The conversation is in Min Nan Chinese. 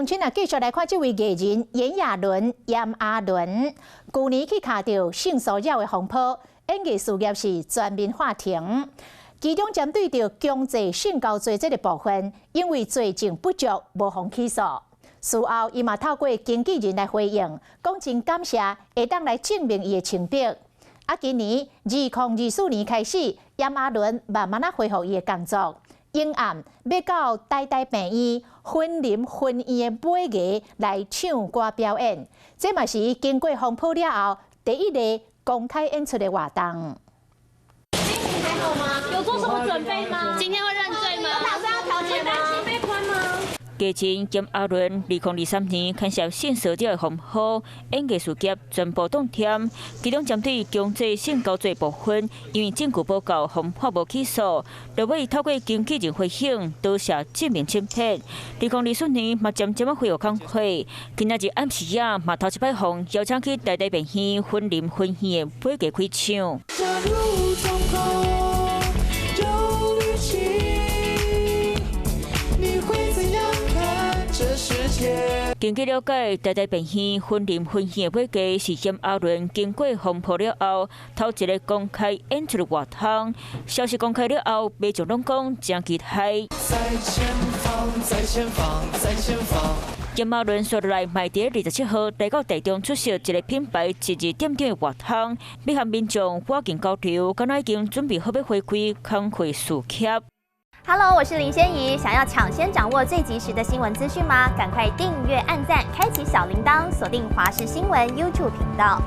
鄉親啊，繼續來看這位藝人炎亞綸，炎亞綸，舊年去跤著性騷擾的風波，演藝事業是全面喊停。其中針對著強制性交罪這个部分，因為罪證不足，無予起訴。事後，伊嘛透過經紀人來回應，講真感謝會當來證明伊的清白。啊，今年2024年開始，炎亞綸慢慢仔恢復伊的工作。影暗欲到台大病院雲林分院的尾牙來唱歌表演，這嘛是伊經過風波了後第一个公開演出的活動。還好嗎？有做什麼準備嗎？今天會認罪嗎？有打算要調解嗎？被關嗎？藝人炎亞綸2023年牽涉性騷擾的風波，演藝事業全部凍停。其中針對強制性交罪部分，因為證據無夠，予判無起訴。落尾透過經紀人回應，多謝證明清白。2024年嘛漸漸仔恢復工課，今仔日暗時仔嘛頭一擺予邀請去台大病院雲林分院的尾牙開唱。假如從頭有旅行，你會怎樣看這世界？根據了解，台大病院雲林分院的尾牙是炎亞綸經過風波了後，頭一个公開演出的活動。消息公開了後，民眾攏講誠期待。在前方，在前方，在前方。炎亞綸紲落來，嘛佇27號來到台中出席一个品牌一日店長的活動，欲和民眾挖緊交流，敢若已經準備好欲回歸工課事業。 Hello，我是林仙怡。想要搶先掌握最及時的新聞資訊嗎？趕快訂閱、按讚、開啟小鈴鐺，鎖定華視新聞 YouTube 頻道。